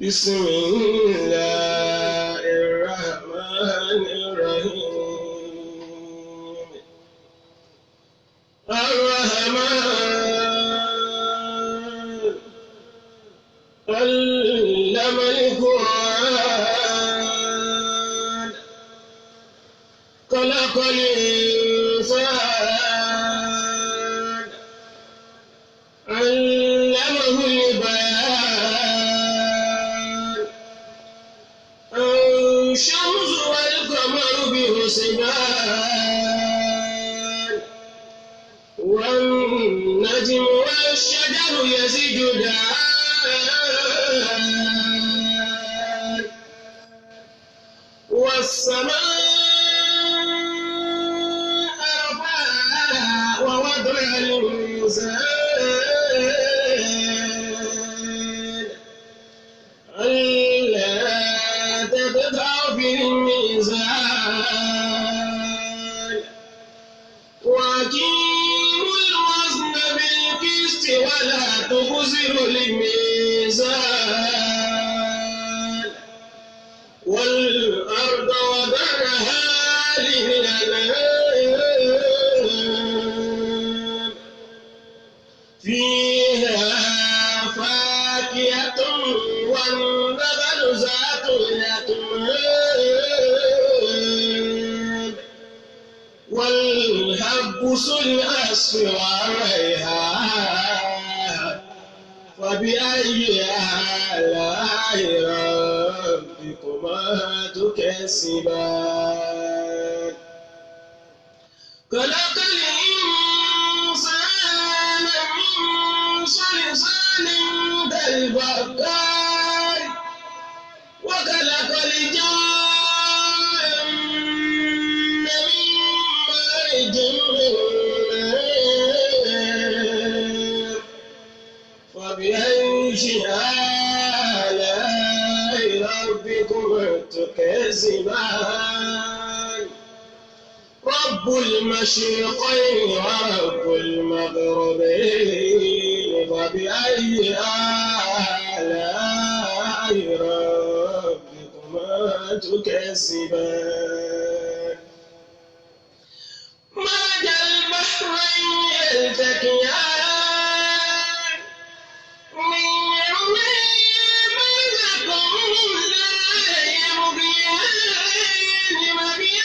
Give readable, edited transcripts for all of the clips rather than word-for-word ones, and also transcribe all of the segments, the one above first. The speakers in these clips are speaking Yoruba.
بسم الله الرحمن الرحيم. الرحمن علم القرآن، خلق الإنسان، علمه البيان. الشمس والقمر بحسبان، والنجم والشجر يسجدان، والسماء رفعها ووضع الميزان، ألا تطغوا في الميزان، وأقيموا الوزن بالقسط ولا تخسروا الميزان، والأرض وضعها للأنام، فيها فاكهة والنخل ذات الأكمام، والحب ذو العصف والريحان، فبأي آلاء ربكما تكذبان؟ خلق الإنسان من صلصال كالفخار، وخلق الجان من مارج من نار، فبأي آلاء ربكما تكذبان؟ رب المشرقين ورب المغربين، فبأي آلاء ربكما تكذبان؟ مرج البحرين يلتقيان، من برزخ لا يبغيان، فبأي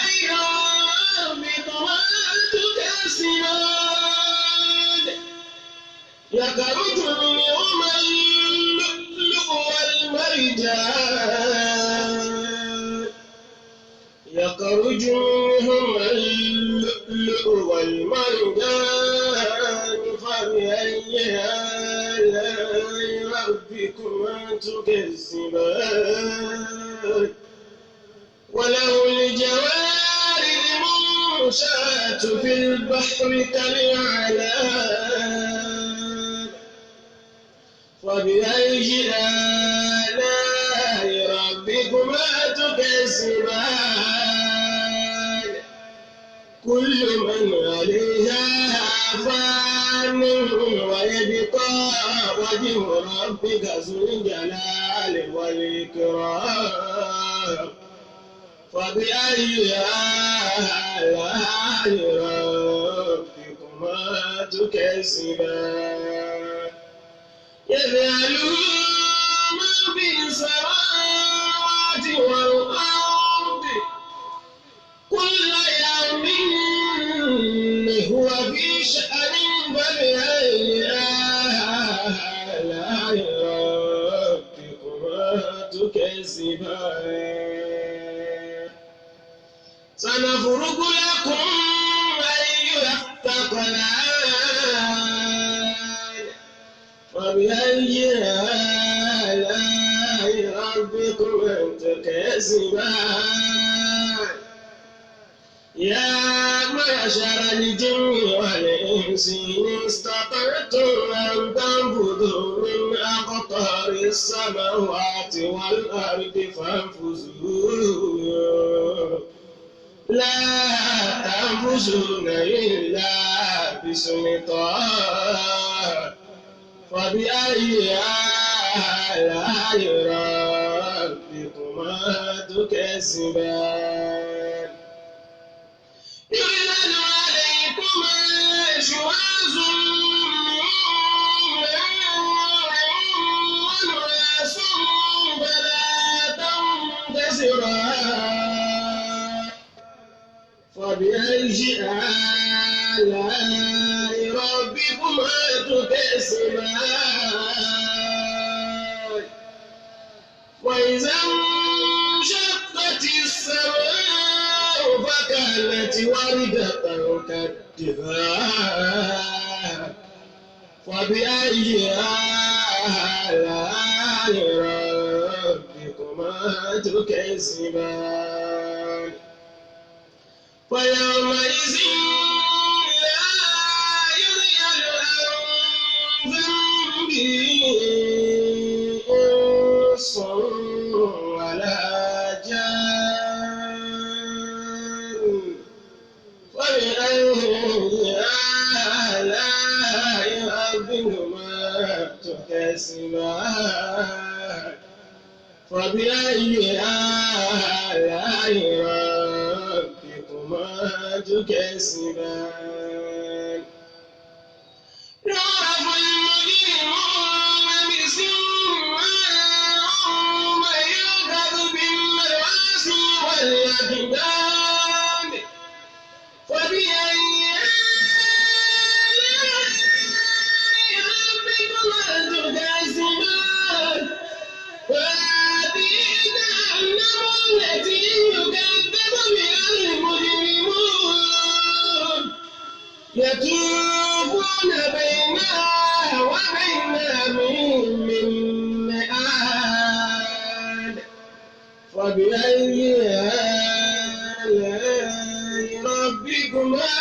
آلاء ربكما تكذبان؟ يخرج منهما اللؤلؤ والمرجان، يخرج منهما اللؤلؤ والمرجان، فبأي آلاء ربكما تكذبان؟ وله الجوار المنشآت في البحر كالأعلام، فبأي آلاء ربكما تكذبان؟ كل من عليها فان، ويبقى وجه ربك ذو الجلال والإكرام، فبأي آلاء ربكما تكذبان؟ يجعله ما في السماوات والأرض، كل يوم هو في شأن، فبأي آلاء ربكما تكذبان؟ سنفرغ لكم أيها الثقلان، فبأي آلاء ربكما تكذبان؟ يا معشر الجن والإنس إن استطعتم أن تنفذوا من أقطار السماوات والأرض فانفذوا، لا تنفذون إلا بسلطان فبأي آلاء ربكما تكذبان يرسل عليكما شواظ من نار ونعاس فلا تنتصران فبأي آلاء ربكما تكذبان وإذا انشقت السماء فكانت وردة كالدهان فبأي آلاء ربكما تكذبان فيومئذ لا يسأل عن ذنبه إنس ولا جان فبأي آلاء ربكما تكذبان فبأي آلاء ربكما تكذبان يعرف المجرمون بسيماهم فيؤخذ بالنواصي والأقدام فبأي آلاء ربكما تكذبان وهذه جهنم التي يكذب بها المجرمون يطوفون بينها وبين حميم آن فبأي آلاء ربكما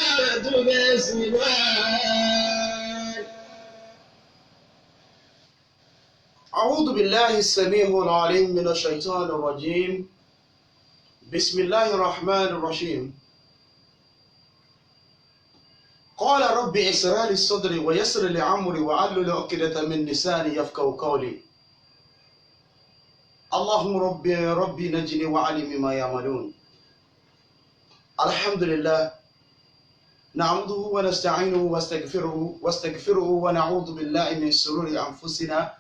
تكذبان أعوذ بالله السميع العليم من الشيطان الرجيم. بسم الله الرحمن الرحيم. قال رب اشرح لي صدري ويسر لي أمري واحلل عقدة من لساني يفقهوا قولي. اللهم ربي ربي نجني وعلي مما يعملون. الحمد لله نعمده ونستعينه واستغفره ونعوذ بالله من شرور أنفسنا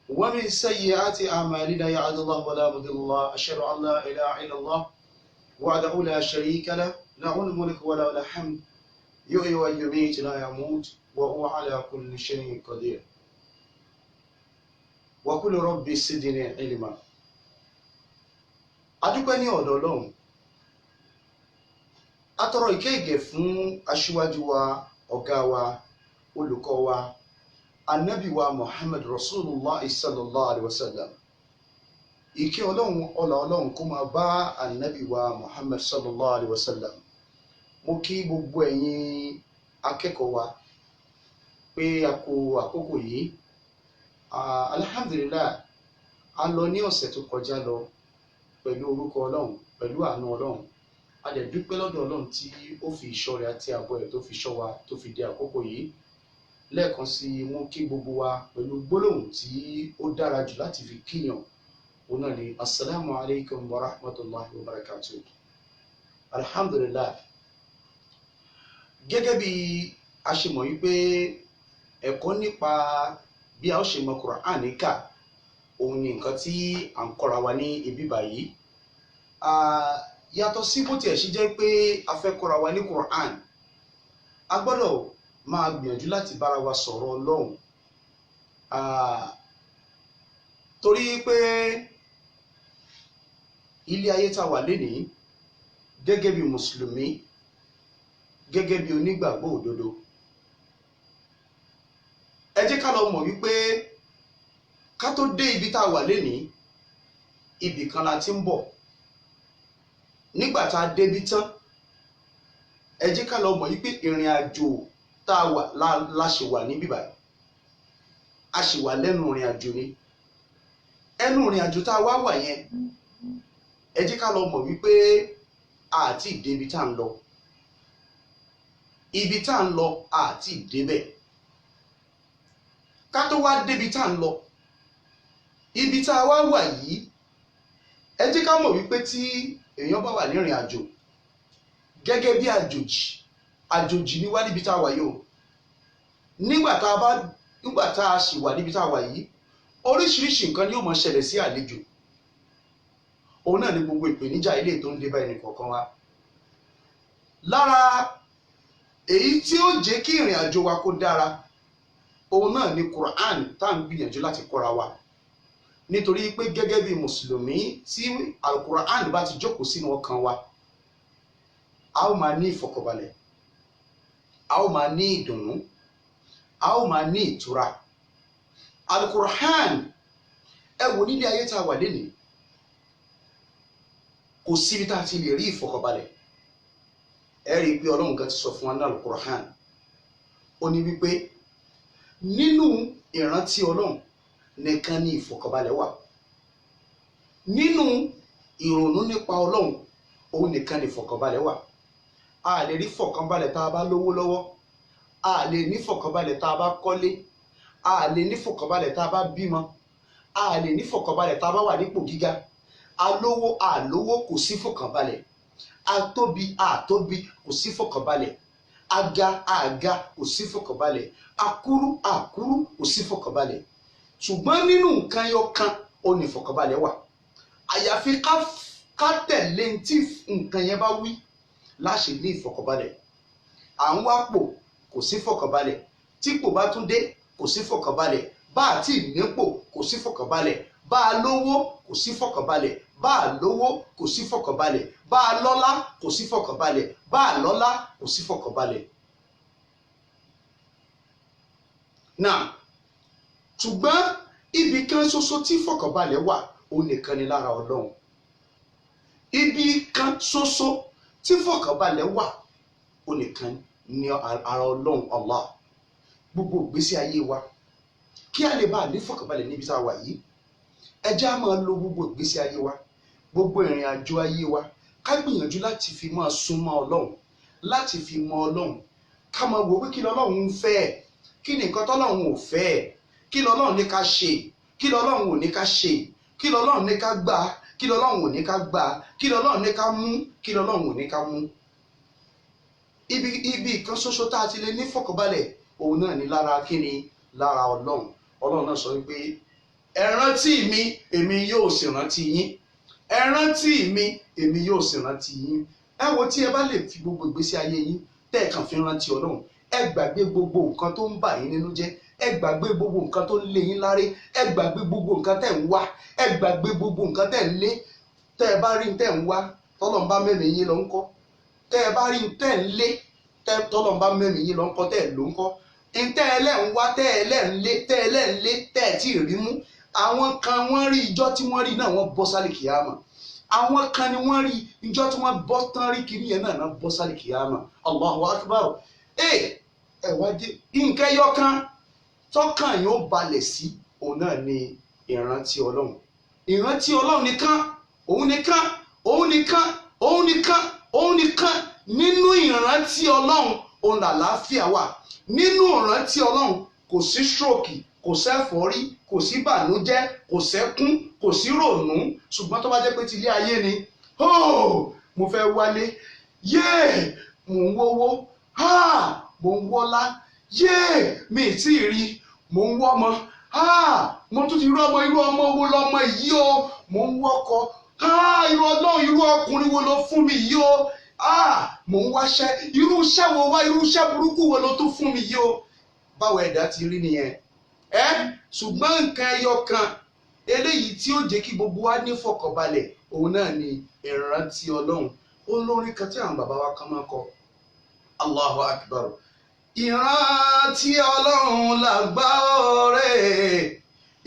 ومن سيئات أعمالنا. يعد الله ولا مضل له، أشهد أن لا إله إلا الله وحده لا شريك له، له الملك وله الحمد، يحيي ويميت لا يموت وهو على كل شيء قدير. وقل ربي زدني علما. A dúpẹ́ ní ọ̀dọ̀ Ọlọ́run, a tọrọ ìkẹ́ ìgẹ̀ fún aṣíwájú wa, ọ̀gá wa, olùkọ́ wa, anabi wa Muhammad Rasulullah sallallahu alaihi wasallam. Ìkẹ́ Ọlọ́run, ọlà Ọlọ́run kó máa bá anabi wa Muhammad sallallahu alaihi wasallam. Mo kí gbogbo ẹ̀yin akẹ́kọ̀ọ́ wa pé a kú àkókò yìí. Alhamdulillah, a lọ ní ọ̀sẹ̀ tó kọjá lọ pẹ̀lú orúkọ Ọlọ́run, pẹ̀lú àánú Ọlọ́run. A dẹ̀ dúpẹ́ lọ́dọ̀ Ọlọ́run tí ó fi ìṣọ́ rẹ̀ àti ààbò rẹ̀ tó fi ṣọ́ wa tó fi dé àkókò yìí. Lẹ́ẹ̀kan sí i, mo kí gbogbo wa pẹ̀lú gbólóhùn tí ó dára jù láti fi kíyàn, òun náà ni asalaamu alaykum wa rahmatulahi wa barakatuh. Alhamdulillah, gẹ́gẹ́ bí a ṣe mọ̀ wípé ẹ̀kọ́ nípa bí a ó ṣe mọ Kùránì kà, òun ni nǹkan tí à ń kọ́ra wa ní ibi báyìí. Yàtọ̀ sí bó tiẹ̀ ṣe jẹ́ pé a fẹ́ kọ́ra wa ní Kùránì, a gbọ́dọ̀ máa gbìyànjú láti bára wa sọ̀rọ̀ Ọlọ́run, torí pé ilé ayé tá a wà lénìí, gẹ́gẹ́ bí mùsùlùmí, gẹ́gẹ́ bí onígbàgbọ́ òdodo, ẹ jẹ́ ká lọ mọ̀ wípé ká tó dé ibi tá a wà lénìí, ibì kan la ti ń bọ̀. Nígbà tá a débi tán, ẹ jẹ́ ká lọ mọ̀ wípé ìrìn àjò tá a wà la ṣì wà níbí báyìí, a ṣì wà lẹ́nu ìrìn àjò ni. Ẹnu ìrìn àjò tá a wá wà yẹn, ẹ jẹ́ ká lọ mọ̀ wípé a àti ìdébi tá à ń lọ. Ibi tá à ń lọ àti débẹ̀. Ká tó wá débi tá à ń lọ, ibi tá a wá wà yìí, ẹ jẹ́ ká mọ̀ wípé tí èèyàn bá wà nírìn àjò gẹ́gẹ́ bí àjòjì, àjòjì ni wá níbi tá a wà yìí o. Nígbà tá a sì wà níbi tá a wà yìí, oríṣiríṣi nǹkan ni yóò máa ṣẹlẹ̀ sí àlejò. Òun náà ni gbogbo ìpèníjà ilé tó ń dé bá ẹnì kọ̀ọ̀kan wa. Lára èyí tí ó jẹ́ kí ìrìn àjò wa kó dára, òun náà ni Quran tá à ń gbìyànjú láti kọ́ra wa, nítorí pé gẹ́gẹ́ bí mùsùlùmí, tí Al-Quran bá ti jókòó sínú ọkàn wa, a ó máa ní ìfọ̀kànbalẹ̀, a ó máa ní ìdùnnú, a ó máa ní ìtura. Al-Quran, ẹ wò nílé ayé tá a wà lénìí, kò síbi tá a ti lè rí ìfọ̀kànbalẹ̀. Ẹ rí i pé Ọlọ́run kan ti sọ fún wa ní Al-Quran, ó ní wípé nínú ìrántí Ọlọ́run nìkan ni ìfọ̀kànbalẹ̀ wà, nínú ìrònú nípa Ọlọ́run òun nìkan ni ìfọ̀kànbalẹ̀ wà. A lè rí fọ̀kànbalẹ̀ tá a bá lówó lọ́wọ́, a lè ní fọ̀kànbalẹ̀ tá a bá kọ́lé, a lè ní fọ̀kànbalẹ̀ tá a bá bímọ, a lè ní fọ̀kànbalẹ̀ tá a bá wà nípò gíga. A lówó, a lówó, kò sí fọ̀kànbalẹ̀. A tóbi, a tóbi, kò sí fọ̀kànbalẹ̀. A ga, a ga, kò sí fọ̀kànbalẹ̀. A kúrú, a kúrú, kò sí fọ̀kànbalẹ̀. Ṣùgbọ́n nínú nǹkan ẹyọ kan ó ní ìfọ̀kànbalẹ̀ wà, àyàfi ká tẹ̀lé tí nǹkan yẹn bá wí láṣẹ ní ìfọ̀kànbalẹ̀. À ń wápò, kò sí fọ̀kànbalẹ̀. Típò bá tún dé, kò sí fọ̀kànbalẹ̀. Bá a tí nípò, kò sí fọ̀kànbalẹ̀. Bá a lówó, kò sí fọ̀kànbalẹ̀. Bá a lówó, kò sí fọ̀kànbalẹ̀. Bá a lọ́lá, kò sí fọ̀kànbalẹ̀. Bá a lọ́lá, kò sí fọ̀kànbalẹ̀. Náà ṣùgbọ́n ibì kan ṣoṣo tí fọ̀kànbalẹ̀ wà, òun nìkan ni lára Ọlọ́run. Ibì kan ṣoṣo tí fọ̀kànbalẹ̀ wà, òun nìkan ni ara Ọlọ́run Allah. Gbogbo ìgbésí ayé wa, kí a lè bá a ní fọ̀kànbalẹ̀ níbi tá a wà yìí, ẹ jẹ́ á máa lo gbogbo ìgbésí ayé wa, gbogbo ìrìn àjò ayé wa, ká gbìyànjú láti fi máa súnmọ́ Ọlọ́run, láti fi mọ Ọlọ́run, ká máa wò pé kí lọ́lọ́run ń fẹ́, kí ni nǹkan tọ́lọ́run ò fẹ́, kí lọ́lọ́run ní ká ṣe, kí lọ́lọ́run ò ní ká ṣe, kí lọ́lọ́run ní ká gbà, kí lọ́lọ́run ò ní ká gbà, kí lọ́lọ́run ní ká mú, kí lọ́lọ́run ò ní ká mú. Ibi kan ṣoṣo tá a ti lè ní fọ̀kànbalẹ̀, òun náà ní lára kíni, lára Ọlọ́run. Ọlọ́run náà sọ wípé ẹ rántí mi, èmi yóò sì rántí yín. Ẹ rántí mi, èmi yóò sì rántí yín. Ẹ wo tí ẹ bá lè fi gbogbo ìgbésí ayé yín tẹ́ ẹ kàn fi rántí Ọlọ́run, ẹ gbàgbé gbogbo nǹkan tó ń bà yín nínú jẹ́, ẹ gbàgbé gbogbo nǹkan tó ń lé yín láré, ẹ gbàgbé gbogbo nǹkan tẹ́ ń wá, ẹ gbàgbé gbogbo nǹkan tẹ́ ń lé. Tẹ́ ẹ bá rí tẹ́ ń wá, tọ́lọ́run bá mẹ́mìí yín lọ ń kọ́. Tẹ́ ẹ bá rí tẹ́ ń lé, tọ́lọ́run bá mẹ́mìí yín lọ ń kọ́, tẹ́ ẹ ló ń kọ́. Ntẹ́ ẹ lẹ́ ń wá, tẹ́ ẹ lẹ́ ń lé, tẹ́ ẹ lẹ́ ń lé, tẹ́ ẹ tí ì rí mú. Àwọn kan wọ́n rí ìjọ́ tí wọ́n rí náà, wọ́n bọ́ sálì kìyàmà. Àwọn kan ni wọ́n rí ìjọ́ tí wọ́n bọ́ tán rí kiri yẹn náà bọ́ sálì kìyàmà. Allahu akbar. Ẹ wá dé nǹkan ẹyọ kan tọ́kàn yóò balẹ̀ sí, òun náà ni ìrántí Ọlọ́run. Ìrántí Ọlọ́run nìkan, òun nìkan, òun nìkan, òun nìkan, òun nìkan. Nínú ìrántí Ọlọ́run, òun làlàáfíà wà. Nínú ìrántí Ọlọ́run, kò sí stroke, kò sẹ́fọ́rí, kò sí bànújẹ́, kò sẹ́kún, kò sí rònú. Ṣùgbọ́n tó bá jẹ́ pé ti ilé ayé ni, mo fẹ́ wálé, yéè, mò ń wówó, mò ń wọ́lá, yéè, mi ì tí ì rí, mò ń wọ́mọ, mo tún ti rí ọmọ, irú ọmọ wo lọmọ yìí o, mò ń wọ́kọ, irú Ọlọ́run, irú ọkùnrin wo ló fún mi yìí o, mò ń wáṣẹ́, irú iṣẹ́ wo wá, irú iṣẹ́ burúkú wo ló tún fún mi yìí o. Báwo ẹ̀dá ti rí nìyẹn. Ṣùgbọ́n nǹkan ẹyọ kan eléyìí tí ó jẹ́ kí gbogbo wa ní fọkànbalẹ̀, òun náà ni ìrántí Ọlọ́run. Olórin kan tí àwọn bàbá wa kan máa kọ, Allahu Akbar. Ìrántí Ọlọ́run làgbà ọ̀rẹ́,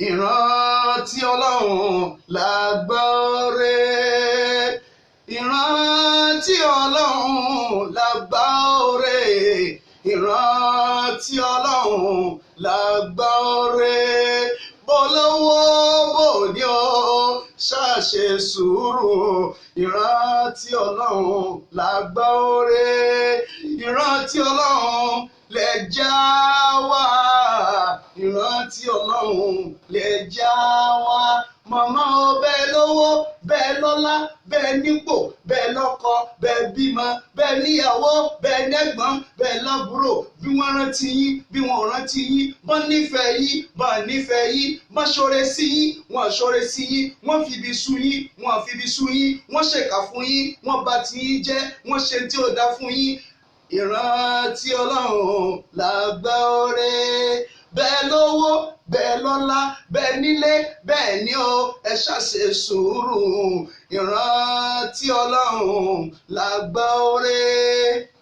ìrántí Ọlọ́run làgbà ọ̀rẹ́, ìrántí Ọlọ́run làgbà ọ̀rẹ́, ìrántí Ọlọ́run làgbà ọ̀rẹ́. Bọ́lọ́wọ́ bò ní ọ ṣàṣe sùúrù, ìrántí Ọlọ́run làgbà ọ̀rẹ́, Ìrántí Ọlọ́run lè já wá, ìrántí Ọlọ́run lè já wá. Màmá o, bẹ́ẹ̀ lówó, bẹ́ẹ̀ lọ́lá, bẹ́ẹ̀ nípò, bẹ́ẹ̀ lọ́kọ, bẹ́ẹ̀ bímọ, bẹ́ẹ̀ níyàwó, bẹ́ẹ̀ nẹ́gbọ́n, bẹ́ẹ̀ lábúrò, bí wọ́n rántí yín, bí wọ́n rántí yín, wọ́n nífẹ̀ẹ́ yín, wọ́n nífẹ̀ẹ́ yín, wọ́n ṣoore sí yín, wọ́n ṣoore sí yín, wọ́n fibi sú yín, wọ́n fibi sú yín, wọ́n ṣèkà fún yín, wọ́n bà ti yín jẹ́, wọ́n ṣe tí ò dá fún yín. Ìrántí Ọlọ́run làgbà oore. Bẹ́ẹ̀ lówó, bẹ́ẹ̀ lọ́lá, bẹ́ẹ̀ nílé, bẹ́ẹ̀ ní o, ẹ ṣàṣe sùúrù. Ìrántí Ọlọ́run làgbà oore.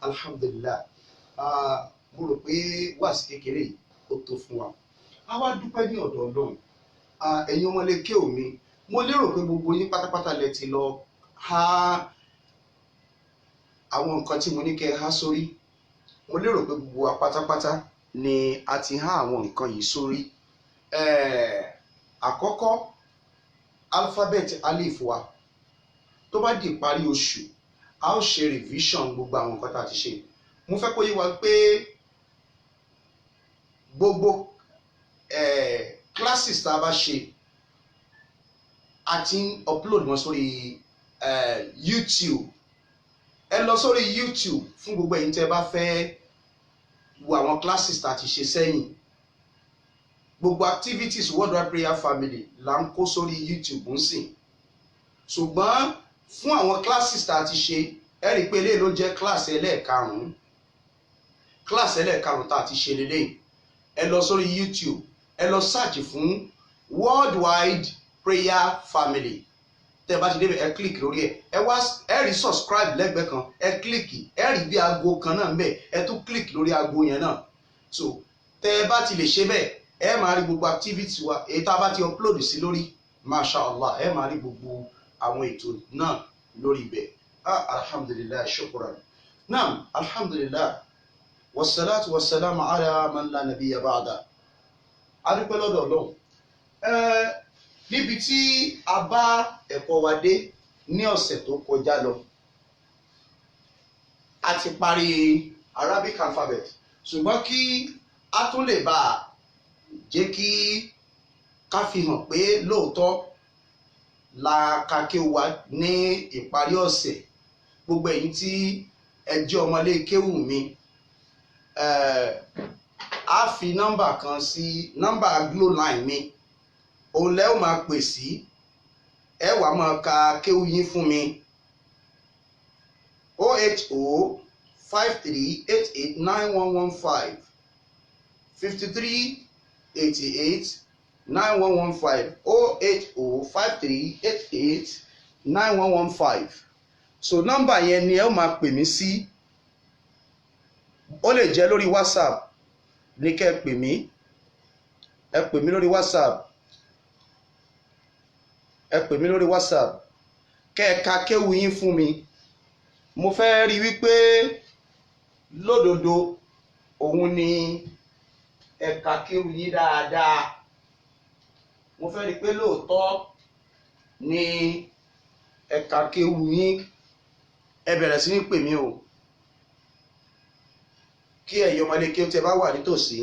Alhamdulillah, mo rò pé wáàsí kékeré yìí ó tó fún wa. A wá dúpẹ́ ní ọ̀dọ̀ Ọlọ́run. Ẹ̀yin ọmọlé kéwú mi, mo lérò pé gbogbo yín pátápátá lẹ ti lọ há àwọn nǹkan tí mo ní kẹ́ ẹ há sórí. Mo lérò pé gbogbo wa pátápátá ni a ti há àwọn nǹkan yìí sórí. Àkọ́kọ́, alphabet alif wa, tó bá di ìparí oṣù, a ó ṣe revision gbogbo àwọn nǹkan tá a ti ṣe. Mo fẹ́ kó yé wa pé gbogbo classes tá a bá ṣe, a ti ń upload wọn sórí YouTube. Ẹ lọ sórí YouTube fún gbogbo ẹ̀yin tẹ́ bá fẹ́ wo àwọn classes tá a ti ṣe sẹ́yìn. Gbogbo activities Worldwide Prayer Family là ń kó sórí YouTube ń sìn, ṣùgbọ́n fún àwọn classes tá a ti ṣe, ẹ rí i pé eléyìí ló jẹ́ class ẹlẹ́ẹ̀karùn-ún, class ẹlẹ́ẹ̀karùn-ún tá a ti ṣe lélẹ́yìn. Ẹ lọ sórí YouTube, ẹ lọ search fún Worldwide Prayer Family. Tẹ́ ẹ bá ti débẹ̀, ẹ click lórí ẹ, ẹ wá, ẹ rí subscribe lẹ́gbẹ̀ẹ́ kan, ẹ click. Ẹ rí bí aago kan náà ń bẹ, ẹ tún click lórí aago yẹn náà. So tẹ́ ẹ bá ti lè ṣe bẹ́ẹ̀, ẹ máa rí gbogbo activity wa èyí tá a bá ti upload sí lórí. Masha Allah, ẹ máa rí gbogbo àwọn ètò náà lórí ibẹ̀. Ah, alhamdulillah, shukran. Naam, alhamdulillah, wasalaatu wasalaamu ala man la nabiyya ba'da. Adúpẹ́ lọ́dọ̀ Ọlọ́run. Níbi tí a bá ẹ̀kọ́ wa dé ní ọ̀sẹ̀ tó kọjá lọ, a ti parí Arabic alphabet, ṣùgbọ́n kí a tún lè bá a jẹ́ kí ká fi hàn pé lóòótọ́ la ka kéwú wa ní ìparí ọ̀sẹ̀, gbogbo ẹ̀yin tí ẹ jẹ́ ọmọlé kéwú mi, a fi nọ́mbà kan sí, nọ́mbà Glo line mi, òun lẹ́ ò máa pè sí. Ẹ wàá máa ka kéwú yín fún mi: 08053889115, 53889115, 08053889115. So nọ́mbà yẹn ni ẹ ó máa pè mí sí. Ó lè jẹ́ lórí WhatsApp ní kẹ́ ẹ pè mí. Ẹ pè mí lórí WhatsApp, ẹ pè mí lórí WhatsApp, kẹ́ ẹ ka kéwú yín fún mi. Mo fẹ́ rí wípé lódodo òun ni ẹ ka kéwú yín dáadáa. Mo fẹ́ rí pé lóòótọ́ ni ẹ ka kéwú yín. Ẹ bẹ̀rẹ̀ sí ní pè mí o, kí ẹ̀yin ọmọlé kí ó tẹ bá wà nítòsí.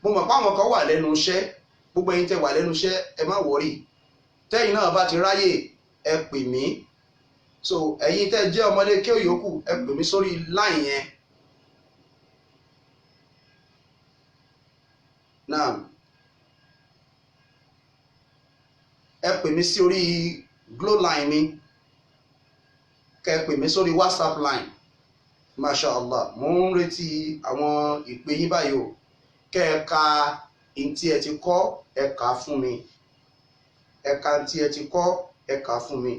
Mo mọ̀ pé àwọn kan wà lẹ́nu iṣẹ́. Gbogbo ẹ̀yin tẹ wà lẹ́nu iṣẹ́, ẹ má worry. Tẹ́yìn náà bá ti ráyè, ẹ pè mí. So ẹ̀yin tẹ́ jẹ́ ọmọlé kí ó yòókù, ẹ pè mí sórí line yẹn. Naam, ẹ pè mí sí orí Glo line mi, kẹ́ ẹ pè mí sórí WhatsApp line. Masha Allah, mo ń retí àwọn ìpè yín báyìí o. Kẹ́ ẹ ka ntí ẹ ti kọ́, ẹ kà á fún mi. Ẹ ka ntí ẹ ti kọ́, ẹ kà á fún mi.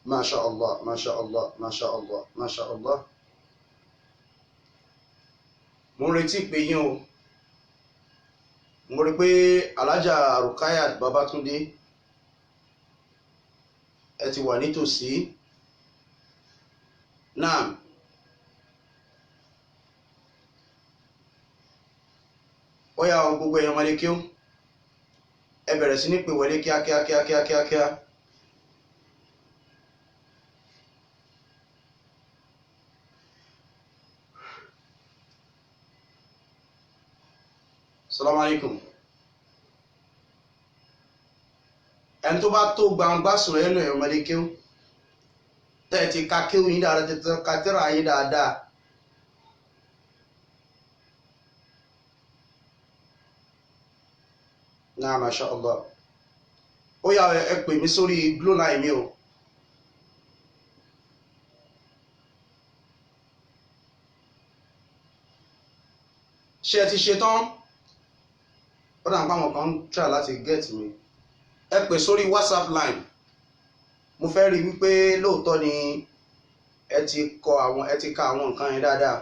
Masha Allah, masha Allah, masha Allah, masha Allah. Mo ń retí ìpè yín o. Mo rí pé Alhaja Rukayat Babatunde, ẹ ti wà nítòsí. Naam, ó yá o, gbogbo èèyàn ọmọdé kí ó ẹ bẹ̀rẹ̀ sí ní pè wọlé kíákíá kíákíá kíákíá. Salaam alaikum. Ẹni tó bá tó gbangba sọ̀rọ̀ ẹnu ẹ̀ ọmọdé kéwú, tẹ́ ẹ ti ka kéwú yín dáadáa, tẹ́ ti ka tírà yín dáadáa. Náà, masha Allah, ó yá, ẹ pè mí sórí Glo line mi o. Ṣé ẹ ti ṣe tán? Ó dà ń pa àwọn kan ń try láti get mi. Ẹ pè sórí WhatsApp line. Mo fẹ́ rí wípé lóòótọ́ ni ẹ ti kọ àwọn, ẹ ti ka àwọn nǹkan yẹn dáadáa.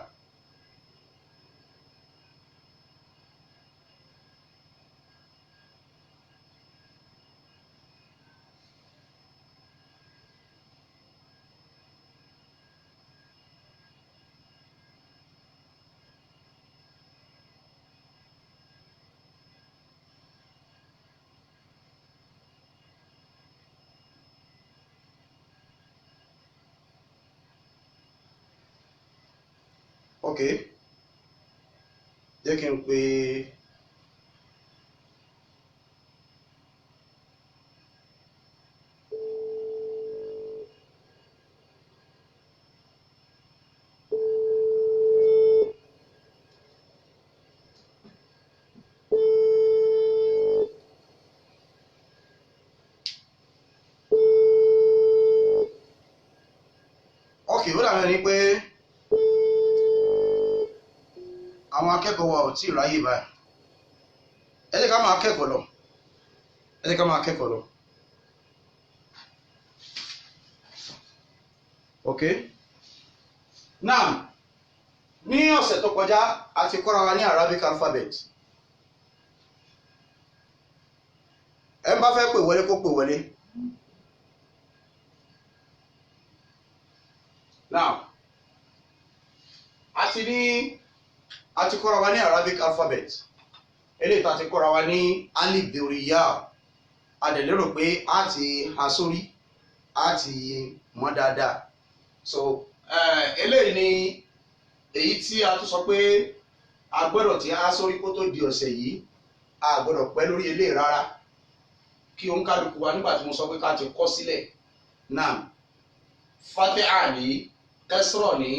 Ok, jẹ́ kí n pè ok, ó dàbí ẹni pé àwọn akẹ́kọ̀ọ́ wa ò tí ì ráyè báyìí. Ẹ jẹ́ ká máa kẹ́kọ̀ọ́ lọ, ẹ jẹ́ ká máa kẹ́kọ̀ọ́ lọ. Ok, now, ní ọ̀sẹ̀ tó kọjá, a ti kọ́ra wa ní Arabic alphabet. Ẹ bá fẹ́ pè wọlé, kó pè wọlé. Now, a ti kọ́ra wa ní Arabic alphabet eléyìí tá a ti kọ́ra wa ní alif doriya. A dẹ̀ lérò pé a ti ha sórí, a ti mọ̀ dáadáa. So eléyìí ni èyí tí a tún sọ pé a gbọ́dọ̀ tí a sórí kó tó di ọ̀sẹ̀ yìí. A gbọ́dọ̀ pẹ́ lórí eléyìí rárá, kí òǹkàlùkù wa nígbà tí mo sọ pé ká ti kọ́ sílẹ̀ náà. Fatiha ní, kasra ní,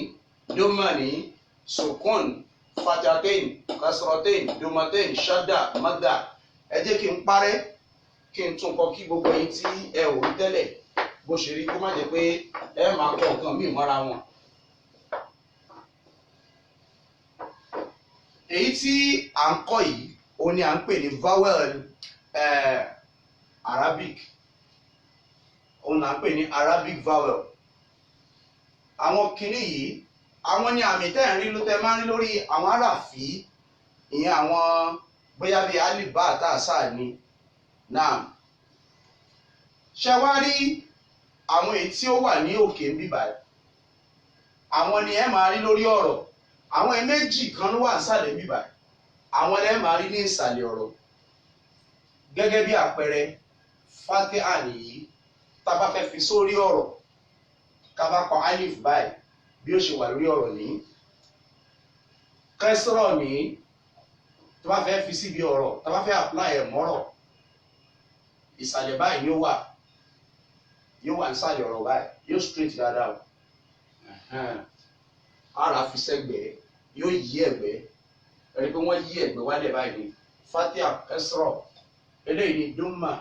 doma ní, sukun, fatatain, kasratain, domatain, shadda, madda. Ẹ jẹ́ kí n parẹ́, kí n tún kọ, kí gbogbo ẹ̀yin tí ẹ ò rí tẹ́lẹ̀ bó ṣe rí, kó má jẹ́ pé ẹ máa kọ nǹkan míì mọ́ra wọn. Èyí tí à ń kọ́ yìí, òun ni à ń pè ní vowel Arabic, òun là ń pè ní Arabic vowel. Àwọn kinní yìí, àwọn ní àmì tẹ́ ẹ̀ ń rí ló tẹ́ máa ń rí lórí àwọn àràfí, ìyẹn àwọn bóyá bíi alif, bá, àtàṣà ni. Náà, ṣe wá rí àwọn èyí tí ó wà ní òkè ń bíbà, àwọn ni ẹ máa rí lórí ọ̀rọ̀. Àwọn ẹ méjì kan ló wà nísàlẹ̀ ń bíbà, àwọn ẹ máa rí ní ìsàlẹ̀ ọ̀rọ̀. Gẹ́gẹ́ bí àpẹẹrẹ, fatiha nìyí. Tá a bá fẹ́ fi sórí ọ̀rọ̀, ká bá kọ alif báyìí, bí ó ṣe wà lórí ọ̀rọ̀ ní. Kẹsìrọ̀ ní, tó bá fẹ́ fi síbi ọ̀rọ̀, tá a bá fẹ́ apply ẹ̀ mọ́rọ̀, ìsàlẹ̀ báyìí yóò wà, yóò wà nísàlẹ̀ ọ̀rọ̀ báyìí, yóò straight dáadáa o. Ara fi sẹ́gbẹ̀ẹ́, yóò yí ẹ̀gbẹ́, ẹni pé wọ́n yí ẹ̀gbẹ́ wálẹ̀ báyìí ni. Fatiha, kẹsìrọ̀, eléyìí ni doma,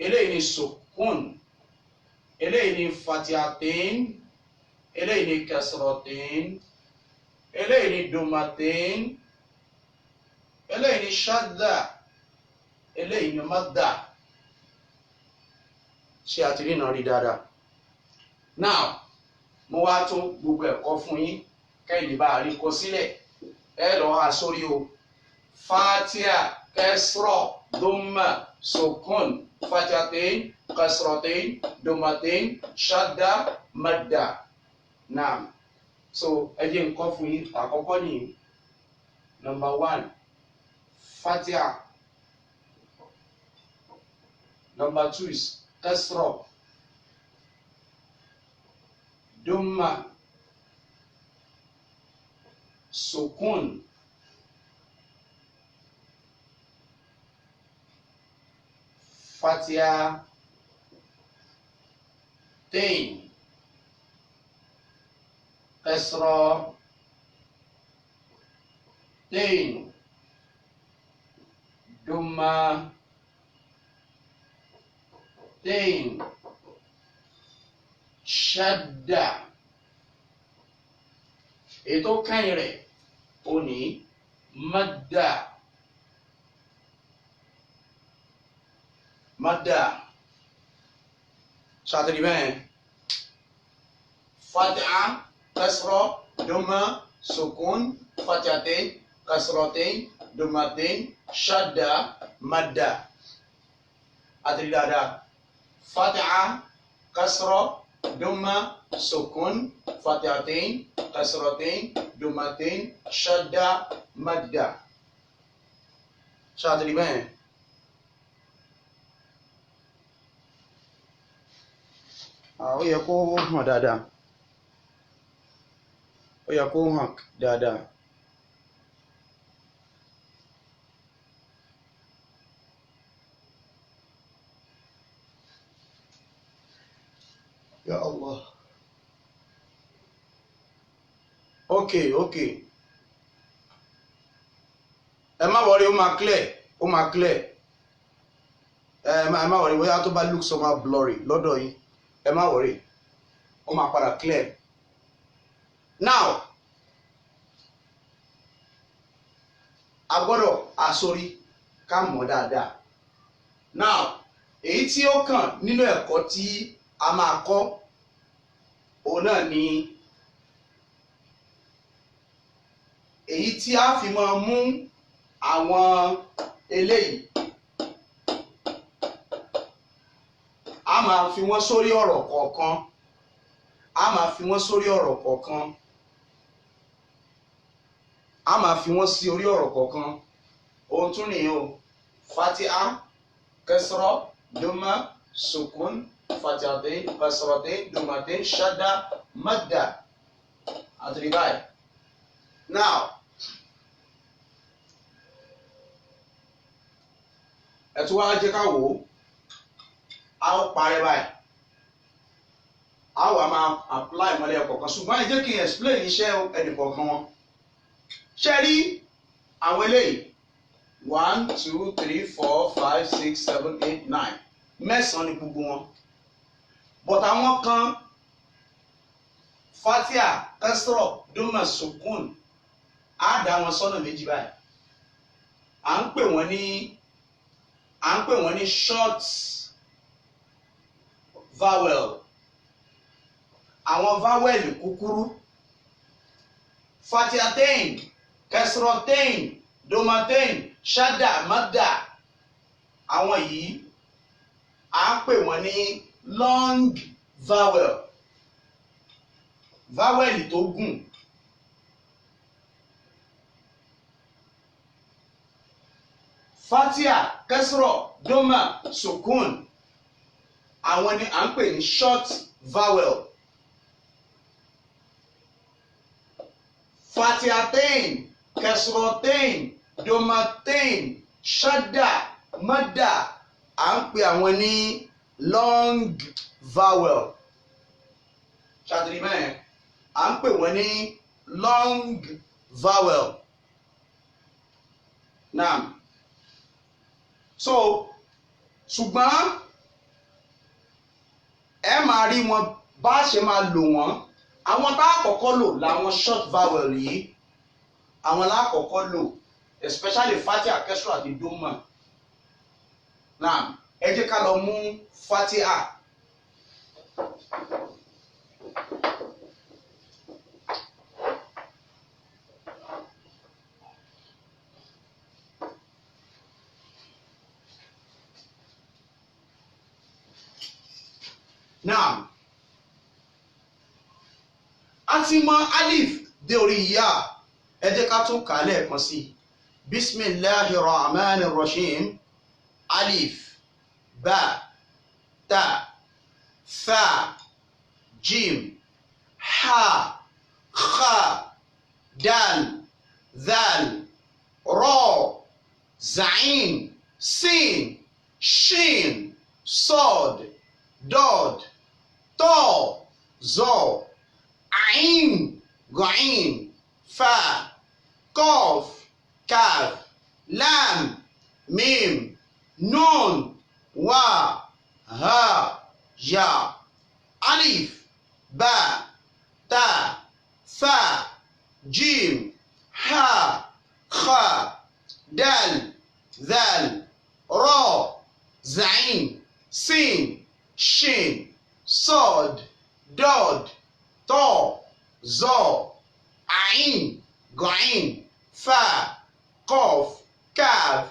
eléyìí ni sukun, eléyìí ni fatihatain, eléyìí ni kẹsìrọ̀tain, eléyìí ni domatain, eléyìí ni shadda, eléyìí ni madda. Ṣé a ti rí náà rí dáadáa? Now, mo wá tún gbogbo ẹ̀kọ́ fún yín kẹ́yìn bá a rí kọ sílẹ̀. Ẹ lọ́ọ́ ha sórí o. Fatiha, kẹsìrọ̀, doma, sukun, fatihatain, kẹsìrọ̀tain, domatain, shadda, madda. Now, so ẹ jẹ́ nǹkan fún yín. Àkọ́kọ́ ní number one, fatiha. Number two is kẹsìrọ̀, doma, sukun. Fatia ten, kasra ten, duma ten, shadda. Ètò kẹ́yìn rẹ̀ ó ní madda. Madda ṣàtìrí bẹ́ẹ̀: fatha, kasra, duma, sukun, fathatain, kasratain, dumatain, shadda, madda. Àtìrí dáadáa: fatha, kasra, duma, sukun, fathatain, kasratain, dumatain, shadda, madda. Ṣàtìrí bẹ́ẹ̀. Ó yẹ kó hàn dáadáa, ó yẹ kó hàn dáadáa. Ya Allah. Okay, ẹ má worry, ó máa clear, ó máa clear. Ẹ má worry. Bóyá tó bá look somehow blurry lọ́dọ̀ yín, ẹ má worry, ó máa padà clear. Now, a gbọ́dọ̀ aṣorí ká mọ̀ dáadáa. Now, èyí tí ó kàn nínú ẹ̀kọ́ tí a máa kọ́, òun náà ni èyí tí a fi máa mú àwọn eléyìí, a máa fi wọ́n sórí ọ̀rọ̀ kọ̀ọ̀kan, a máa fi wọ́n sórí ọ̀rọ̀ kọ̀ọ̀kan, a máa fi wọ́n sí orí ọ̀rọ̀ kọ̀ọ̀kan. Ohun tún nìyẹn o: fatiha, kasra, duma, sukun, fatihatain, kasratain, dumatain, shadda, madda. Àtìrí báyìí. Now, ẹ tún wá jẹ́ ká wò ó. A ó parẹ́ báyìí, a wà máa apply mọ́lẹ̀ kọ̀ọ̀kan, ṣùgbọ́n ẹ jẹ́ kí n explain iṣẹ́ ẹnì kọ̀ọ̀kan wọn. Ṣe rí àwọn eléyìí? One, two, three, four, five, six, seven, eight, nine, mẹ́sàn-án ni gbogbo wọn. But àwọn kan, fatia, kasra, duma, sukun, á dá wọn sọ́nà méjì báyìí. À ń pè wọ́n ní short vowel, àwọn vowel kúkúrú. Fatiatain, kasratain, domatain, shadda, madda, àwọn yìí, à ń pè wọ́n ní long vowel, vowel tó gùn. Fatia, kasra, doma, sukun, àwọn ni à ń pè ní short vowel. Fatiatain, kasratain, domatain, shadda, madda, à ń pè àwọn ní long vowel. Ṣàtìrí mẹ́rin, à ń pè wọ́n ní long vowel. Naam. So, ṣùgbọ́n ẹ máa rí wọn bá ṣe máa lò wọ́n. Àwọn tá a kọ́kọ́ lò làwọn short vowel yìí. Àwọn lákọ̀ọ́kọ́ lò, especially fatia, kesra àti doma. Naam, ẹ jẹ́ ká lọ mú fatia. Naam, a ti mọ alif dé orí ya. Ẹ jẹ́ ká tún kà á lẹ́ẹ̀kan sí i. Bisimilahi rahman rahim. Alif, ba, ta, tha, jim, ha, kha, dal, dhal, ra, zain, sin, Shin, Sod, Dod, Tọ́, Zọ, Ain, Ghain, Fa, Kof, Kaf, Lam, Mim, Nun, Wa, Ha, Ya, Alif, Ba, Ta, Tha, Jim, Ha, Kha, Dal, Dhal, Ra, Zain, Sin, Shin, Sod, Dod, Tọ́, Zọ, Ain, Ghain, Fa, Kof, Kaf,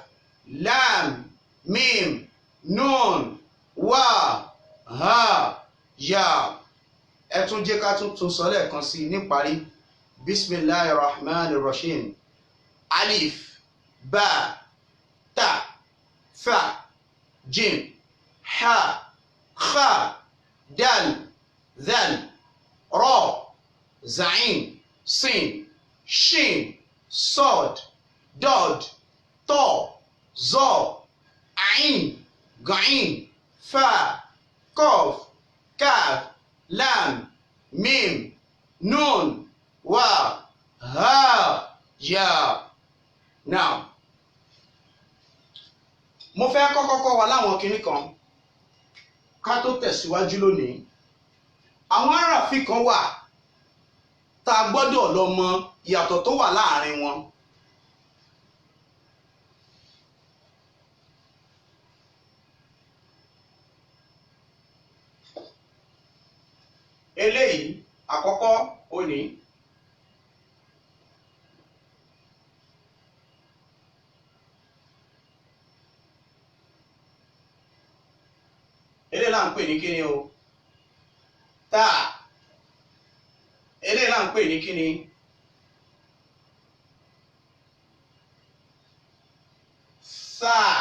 Lam, Mim, Nun, Wa, Ha, Ya. Ẹ tún jẹ́ ká tún tún sọ lẹ́ẹ̀kan sí i níparí. Bisimilahi Rahman Rahim. Alif, Ba, Ta, Fa, Jim, Ha, Kha, Dal, Dhal, Ra, Zain, Sin, Shin, Sod, Dod, Tọ́, Zọ, Ain, Ghain, Fa, Kof, Kaf, Lam, Mim, Nun, Wa, Ha, Ya. Now, mo fẹ́ kọ́kọ́ kọ́ wa láwọn kinní kan ká tó tẹ̀síwájú lónìí. Àwọn aráàfin kan wà tá a gbọ́dọ̀ lọ mọ ìyàtọ̀ tó wà láàrin wọn. Eléyìí àkọ́kọ́ òní. Eléyìí là ń pè ní kíni o? Tá. Eléyìí là ń pè ní kíni? Sáà.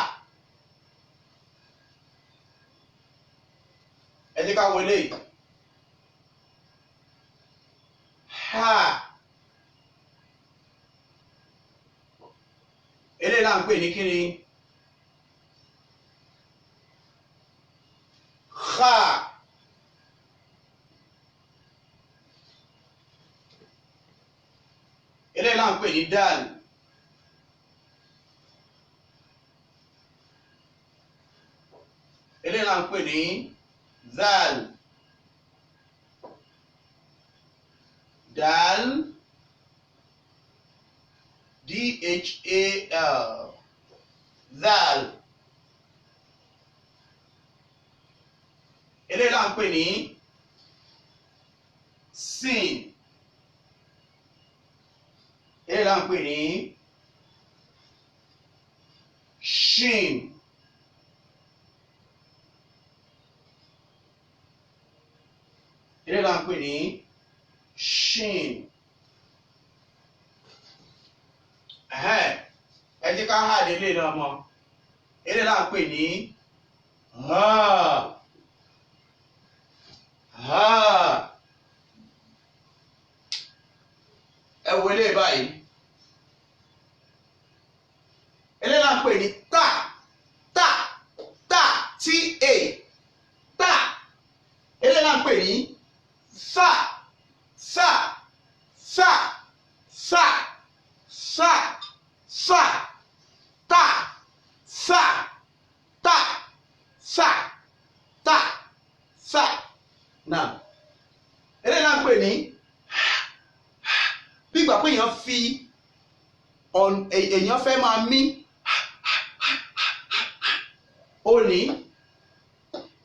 Ẹ jẹ́ ká wo eléyìí. Ha. Eléyìí là ń pè ní kíni? Kha. Eléyìí là ń pè ní dal. Eléyìí là ń pè ní zal. Dal, D-H-A-L, zal. Eléyìí là ń pè ní sin. Eléyìí là ń pè ní shin. Eléyìí là ń pè ní shin. Ẹ jẹ́ ká hà délé náà mọ́. Eléyìí là ń pè ní ha. Ha. Ẹ wo eléyìí báyìí. Eléyìí là ń pè ní ta, ta, ta, T-A, ta. Eléyìí là ń pè ní sa, sa, sa, sa, sa, sa, ta, sa, ta, sa, ta, sa. Now, eléyìí là ń pè ní bí ìgbà pé èèyàn fi èèyàn fẹ́ máa mí òní.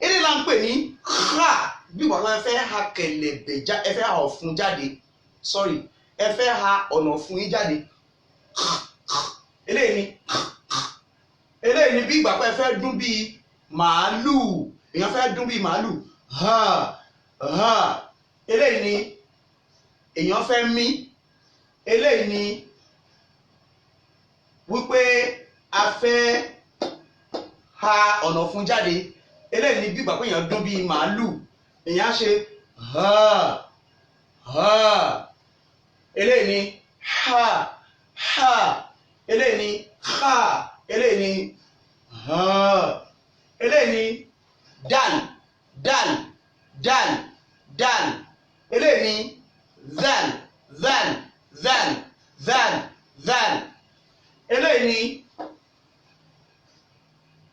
Eléyìí là ń pè ní ha, bí ìgbà pé ẹ fẹ́ ha kẹ̀lẹ̀bẹ̀ já, ẹ fẹ́ ha ọ̀fun jáde, sorry, ẹ fẹ́ ha ọ̀nà ọ̀fun yín jáde. Eléyìí ni, eléyìí ni bí ìgbà pé ẹ fẹ́ dún bíi màálù, èèyàn fẹ́ dún bíi màálù, ha ha. Eléyìí ni èèyàn fẹ́ mí. Eléyìí ni wípé a fẹ́ ha ọ̀nà ọ̀fun jáde. Eléyìí ni bí ìgbà pé èèyàn dún bíi màálù, èèyàn á ṣe ha ha. Eléyìí ni ha ha. Eléyìí ni ha. Eléyìí ni ha. Eléyìí ni dal, dal, dal, dal. Eléyìí ni zal, zal, zal, zal, zal. Eléyìí ni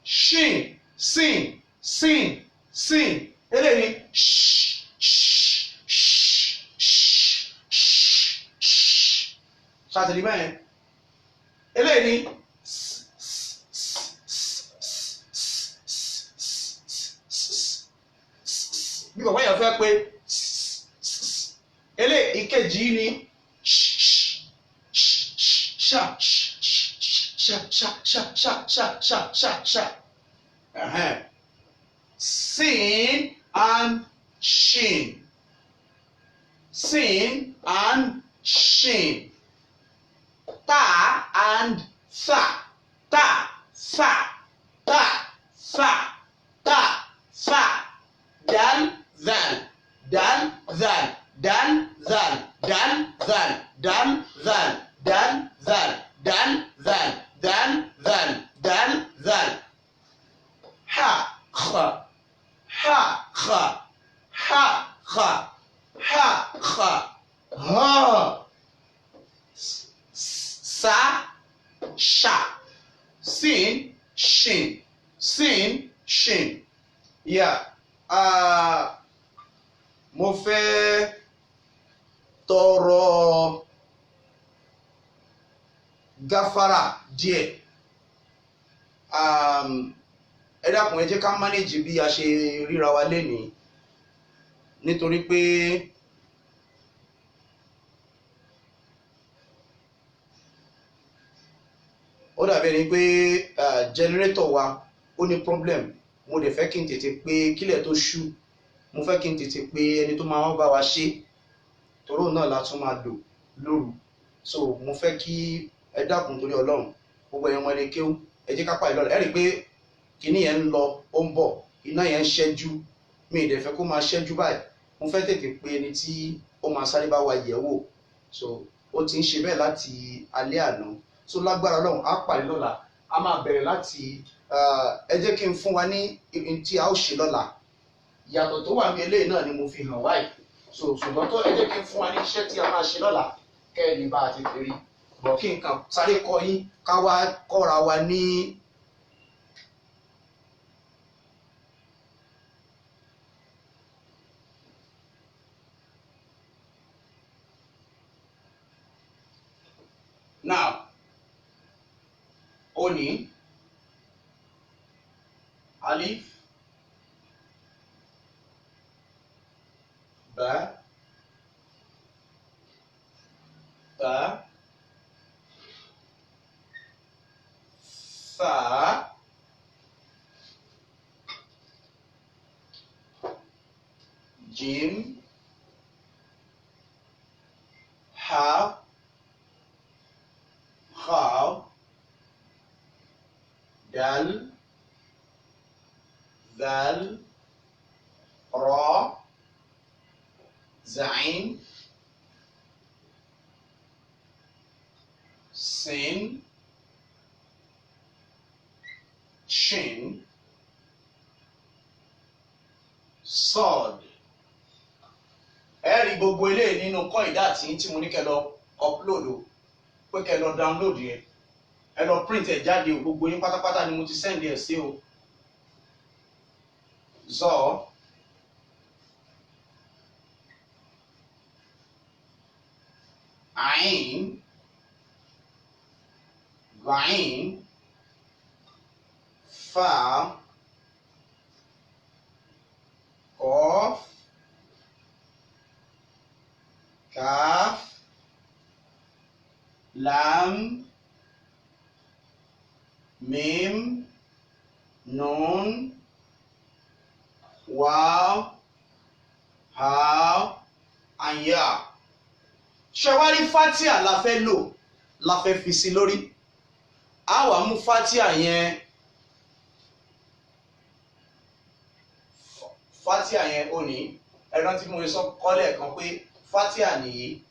shin, sin, sin, sin. Eléyìí ni sh, sh, sh, sh, sh, sh. Ṣàtìlí bẹ́ẹ̀. Eléyìí ni s, s, s, s, s, s, s, s, s, s. Bí bàbá yẹn fẹ́ pé s, s, s. Eléyìí ìkejì ni sh, sh, sh, ṣa, sh, sh, ṣa, ṣa, ṣa, ṣa, ṣa, ṣa, ṣa, ṣa. Ẹ̀hẹ́n. Sin and shin. Sin and shin. Ta and sa. Ta, sa, ta, sa, ta, sa. Dal, zal, dal, zal, dal, zal, dal, zal, dal, zal, dal, zal, dal, zal, dal, zal, dal, zal. Ha, kha, ha, kha, ha, kha, ha, kha, ha. Sa, sha, sin, shin, sin, shin. Yeah. Mo fẹ́ tọrọ gáfárà díẹ̀. Ẹ dákun, ẹ jẹ́ ká manage bí a ṣe ríra wa lénìí, nítorí pé ó dàbí ẹni pé generator wa ó ní problem. Mo dẹ̀ fẹ́ kí n tètè pé kílẹ̀ tó ṣú. Mo fẹ́ kí n tètè pé ẹni tó máa wá bá wa ṣe, toró náà la tún máa lò lóru. So mo fẹ́ kí ẹ dákun torí Ọlọ́run, gbogbo ẹ̀yin ọmọ ilé kéwú, ẹ jẹ́ ká pàdé lọ́la. Ẹ rí i pé kinní yẹn ń lọ, ó ń bọ̀, iná yẹn ń ṣẹ́jú. Mi ì dẹ̀ fẹ́ kó máa ṣẹ́jú báyìí. Mo fẹ́ tètè pé ẹni tí ó máa sáré bá wa yẹ̀ wò. So ó ti ń ṣe bẹ́ẹ̀ láti alẹ́ àná. So lágbára Ọlọ́run, á pàdé lọ́la. A máa bẹ̀rẹ̀ láti, ẹ jẹ́ kí n fún wa ní ohun tí a ó ṣe lọ́la. Ìyàtọ̀ tó wà ní eléyìí náà ni mo fi hàn wáyìí. So ṣùgbọ́n tó, ẹ jẹ́ kí n fún wa ní iṣẹ́ tí a máa ṣe lọ́la, kẹ́ ẹ lè bá a tètè rí bọ̀, kí n kàn sáré kọ́ yín, ká wá kọ́ra wa ní. Now, ó ní alif, ba, ta, sa, jim, ha, kha, dal, zal, ra, zain, sin, shin, sod. Ẹ rí gbogbo eléyìí nínú kọ́ ìdá àti tí mo ní kẹ́ lọ upload o, pé kẹ́ lọ download yẹn, ẹ lọ print ẹ jáde o. Gbogbo yín pátápátá ni mo ti send ẹ sí o. Zọ, ain, gain, fa, kof, kaf, lam, mim, nun, waw, ha, and ya. Ṣé wá rí fatia la fẹ́ lò, la fẹ́ fi sí lórí. A wá mú fatia yẹn, fatia yẹn ò ní, ẹ rántí mo sọ kọ́lẹ̀ kan pé fatia nìyí.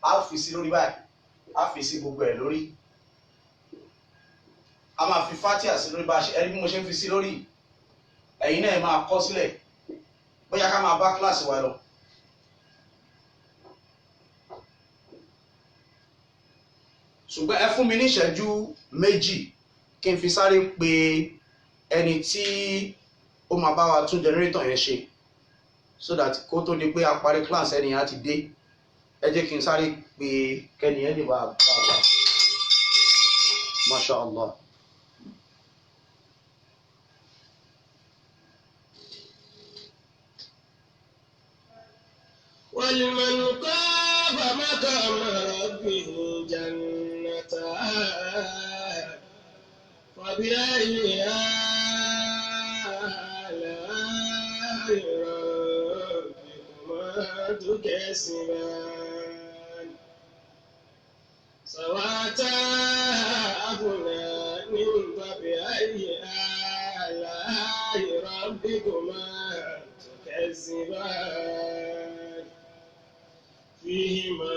A fi sí lórí báyìí, a fi sí gbogbo ẹ̀ lórí. A máa fi fatia sí lórí bá a ṣe, ẹni bí mo ṣe ń fi sí lórí. Ẹ̀yin náà ẹ máa kọ sílẹ̀, bóyá ká máa bá kíláàsì wa lọ. Ṣùgbọ́n ẹ fún mi ní ìṣẹ́jú 2 kí n fi sáré pe ẹni tí ó máa bá wa tún generator yẹn ṣe, so that kó tó di pé a parí class, ẹni yẹn á ti dé. Ẹ jẹ́ kí n sáré pe kẹ́ni yẹn lè bá a bá wa. Masha Allah. ولمن خاف مقام ربه جنتان فبأي آلاء ربكما تكذبان؟ ذواتا أفنان، فبأي آلاء ربكما تكذبان؟ فيهما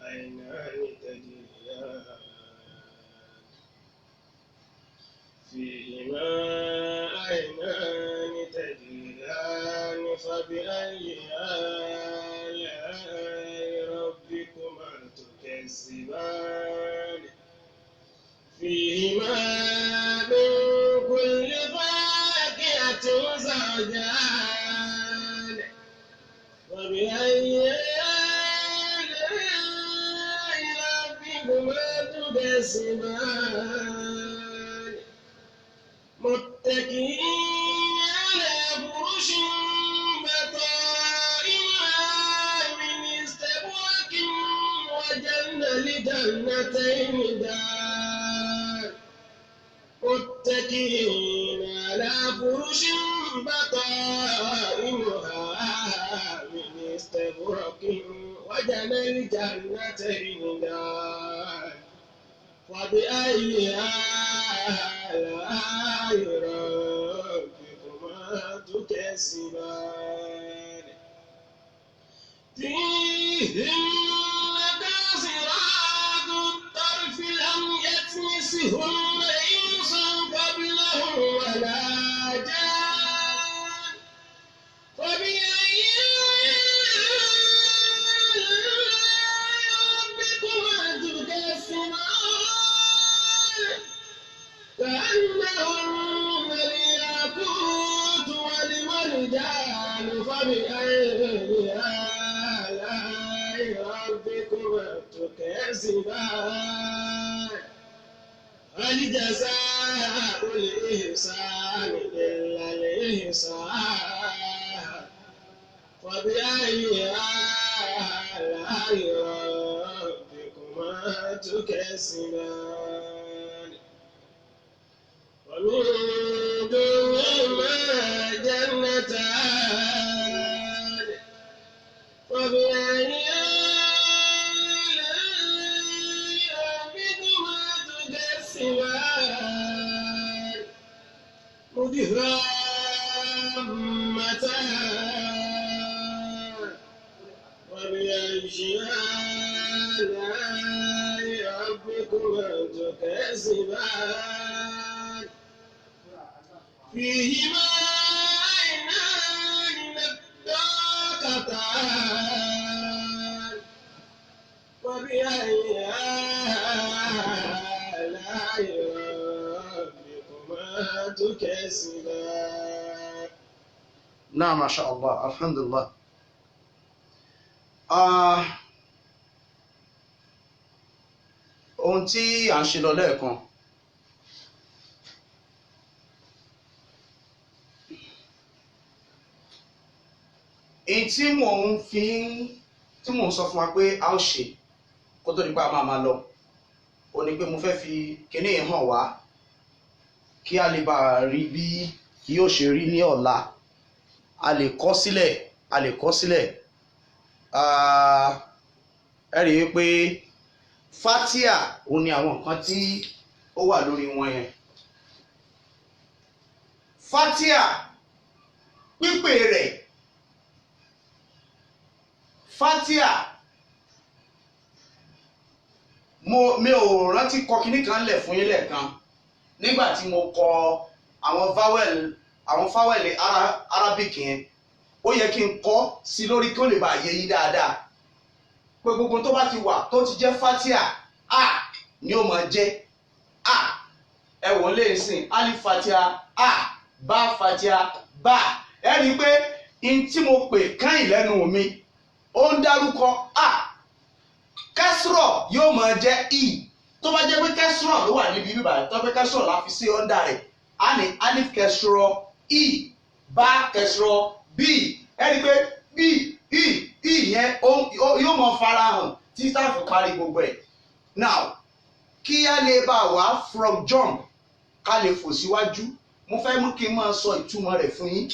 عينان تجريان، فيهما عينان تجريان، فبأي آلاء ربكما تكذبان؟ فيهما من كل فاكهة زوجان، فبأي آلاء ربكما تكذبان؟ متكئين على فرش بطائنها من استبرق وجنة لجنتين دان. متكئين على فرش بطائنها من استبرق وجنى الجنتين دان، فبأي آلاء ربكما تكذبان؟ فيهن قاصرات الطرف لم يطمثهن إنس قبلهم ولا جان، فبأي آلاء ربكما تكذبان؟ كأنهن الياقوت والمرجان، فبأي آلاء ربكما تكذبان؟ هل جزاء الإحسان إلا الإحسان؟ فبأي آلاء ربكما تكذبان؟ ومن دونهما جنتان، فبأي آلاء ربكما تكذبان؟ مدهامتان، فبأي آلاء ربكما تكذبان؟ فيهما عينان نضاختان، فبأي آلاء ربكما تكذبان؟ Náà, masha Allah, alhamdulillah. Ohun tí à ń ṣe lọ lẹ́ẹ̀kan, èyí tí mò ń fi ń tí mò ń sọ fún wa pé a ó ṣe kó tó di pé a máa máa lọ, ó ní pé mo fẹ́ fi kinní yìí hàn wá kí a lè bá a rí bí yóò ṣe rí ní ọ̀la. A lè kọ sílẹ̀, a lè kọ sílẹ̀. Ẹ rí i pé fatia òun ni àwọn nǹkan tí ó wà lórí wọn yẹn. Fatia, pípè rẹ̀ fatia, mo mi ò rántí kọ kinní kan lẹ̀ fún yín lẹ́ẹ̀kan nígbà tí mo kọ. Àwọn vowel, àwọn vowel Arabic yẹn, ó yẹ kí n kọ́ sí lórí kí ó lè bá yé yín dáadáa pé gbogbo tó bá ti wà tó ti jẹ́ fatia, a ni ó máa jẹ́ a. Ẹ wọ́n lè sìn alif fatia a, bá fatia bá. Ẹ rí i pé n tí mo pè kẹ́yìn lẹ́nu mi, ó ń dárúkọ a. Kẹsìrọ̀ yóò máa jẹ́ i. Tó bá jẹ́ pé kẹsìrọ̀ ló wà níbi bíbá, tó bá kẹsìrọ̀ la fi sí ọ́ndà rẹ̀, a ní alif kẹsìrọ̀ i, bá kẹsìrọ̀ b. Ẹ rí i pé b, i, i yẹn yóò máa farahàn tí táàfù parí gbogbo ẹ̀. Now, kí á lè bá wá from jump, ká lè fò síwájú, mo fẹ́ mú kí n máa sọ ìtumọ̀ rẹ̀ fún yín.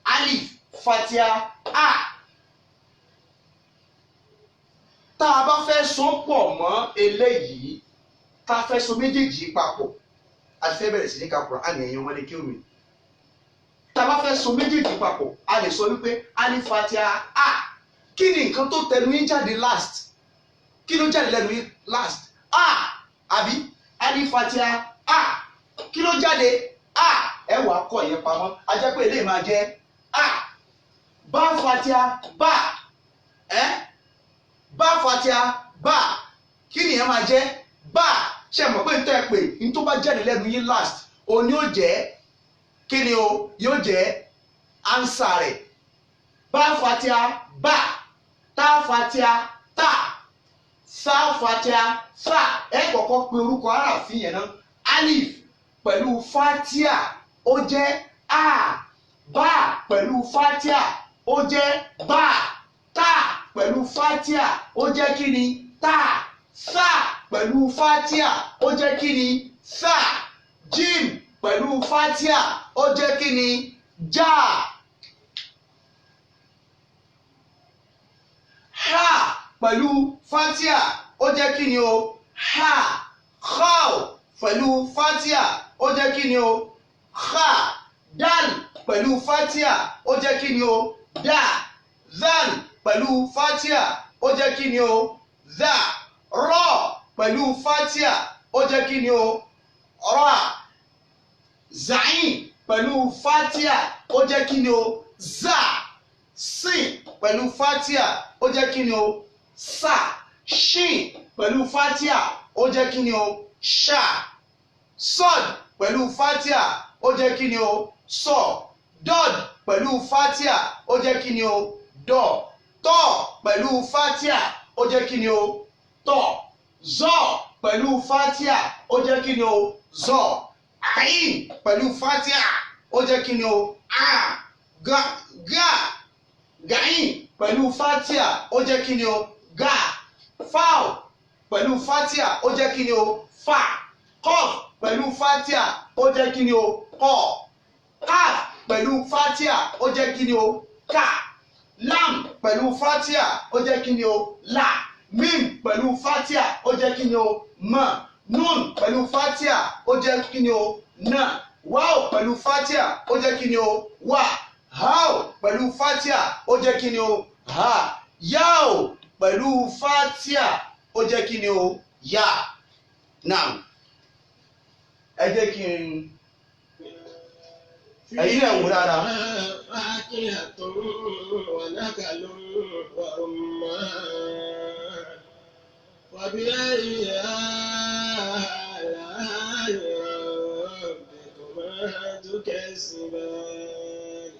Alif fatia a, tá a bá fẹ́ so pọ̀ mọ́ eléyìí, tá a fẹ́ so méjèèjì papọ̀, a ti fẹ́ bẹ̀rẹ̀ sí ní ka Kùránì, ẹ̀yin ọmọdé kí omi. Tá a bá fẹ́ so méjèèjì papọ̀, a lè sọ wípé alif fatia a. Kí ni nǹkan tó tẹnu yín jáde last? Kí ló jáde lẹ́nu yín last? A, àbí? Alif fatia a, kí ló jáde? A. Ẹ wàá kọ ìyẹn pamọ́. A jẹ́ pé eléyìí máa jẹ́ a. Bá fatia bá, ẹ bá fatia bá, kí nìyẹn máa jẹ́? Bá. Ṣe mọ̀ pé n tẹ́ pé n tó bá jáde lẹ́nu yín last, òun yóò jẹ́ kí ni o? Yóò jẹ́ ansa rẹ̀. Bá fatia bá, tá fatia tá, sá fatia sá. Ẹ kọ́kọ́ pe orúkọ aráàfin yẹn náà. Alif pẹ̀lú fatia, ó jẹ́ a. Bá pẹ̀lú fatia, ó jẹ́ bá. Tá pẹ̀lú fatia, ó jẹ́ kí ni? Tá. Sá pẹ̀lú fatia, ó jẹ́ kí ni? Sá. Jim pẹ̀lú fatia, ó jẹ́ kí ni? Já. Ha pẹ̀lú fatia, ó jẹ́ kí ni o? Ha. Khao pẹ̀lú fatia, ó jẹ́ kí ni o? Kha. Dal pẹ̀lú fatia, ó jẹ́ kí ni o? Da. Zal pẹ̀lú fatia, ó jẹ́ kí ni o? Za. Rọ pẹ̀lú fatia, ó jẹ́ kí ni o? Ra. Zain pẹ̀lú fatia, ó jẹ́ kí ni o? Za. Sin pẹ̀lú fatia, ó jẹ́ kí ni o? Sa. Shin pẹ̀lú fatia, ó jẹ́ kí ni o? Sha. Sod pẹ̀lú fatia, ó jẹ́ kí ni o? Sọ. Dod pẹ̀lú fatia, ó jẹ́ kí ni o? Dọ. Tọ pẹ̀lú fatia, ó jẹ́ kí ni o? Tọ. Zọ pẹ̀lú fatia, ó jẹ́ kí ni o? Zọ. Ayin pẹ̀lú fatia, ó jẹ́ kí ni o? A. Ga. Ga. Gain pẹ̀lú fatia, ó jẹ́ kí ni o? Ga. Fao pẹ̀lú fatia, ó jẹ́ kí ni o? Fa. Kof pẹ̀lú fatia, ó jẹ́ kí ni o? Kọ. Kaf pẹ̀lú fatia, ó jẹ́ kí ni o? Ka. Lam pẹ̀lú fatia, ó jẹ́ kí ni o? La. Mim pẹ̀lú fatia, ó jẹ́ kí ni o? Mọ. Nun pẹ̀lú fatia, ó jẹ́ kí ni o? Na. Wáò pẹ̀lú fatia, ó jẹ́ kí ni o? Wà. Hao pẹ̀lú fatia, ó jẹ́ kí ni o? Ha. Yao pẹ̀lú fatia, ó jẹ́ kí ni o? Ya. Now, ẹ jẹ́ kí n ẹ̀yin náà wò dáadáa. فاكهة ونخل ورمان وبأي آلاء ربكما تكذبان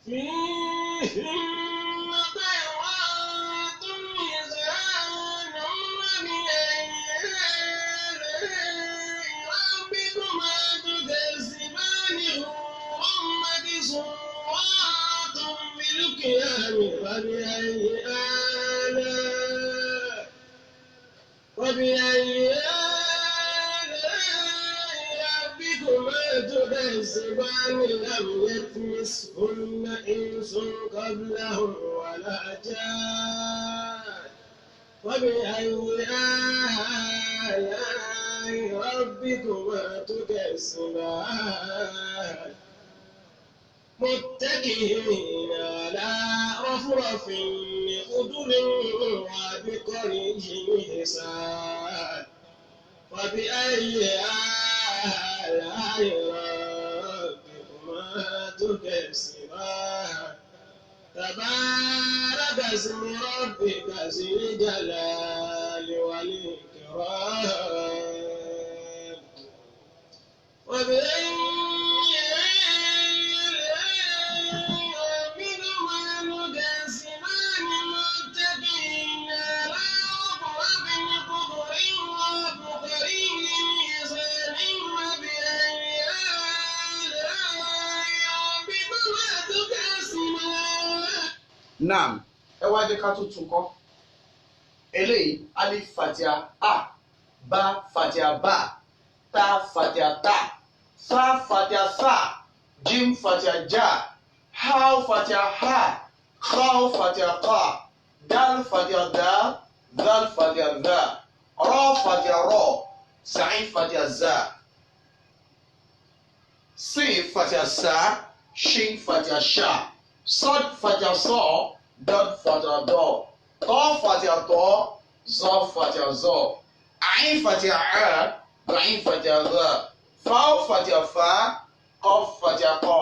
فيهن خيرات حسان وبأي آلاء ربكما تكذبان حور مقصورات في الخيام وبأي آلاء ربكما تكذبان لم يطمثهن إنس قبلهم ولا جان وبأي آلاء ربكما تكذبان متكئين على رفرف خضر وعبقري حسان وبأي آلاء آلاء ربكما تكذبان؟ تبارك اسم ربك ذي الجلال والإكرام. وبأي آلاء ربكما تكذبان؟ متكئين على رفرف خضر وعبقري حسان، وبأي آلاء ربكما تكذبان؟ Naam, ẹ wá jẹ́ ká tún tún kọ́ eléyìí. Alif fatia a, ba fatia ba, ta fatia ta, sa fatia sa, jim fatia ja, ha fatia ha, kha fatia ka, dal fatia da, dal fatia da, ra fatia ra, sa'in fatia za, sin fatia sa, shin fatia sha, sod fatia so, dod fatia do, to fatia to, zo fatia zo, ain fatia a, ghain fatia gha, faw fatia fa, qaf fatia qa,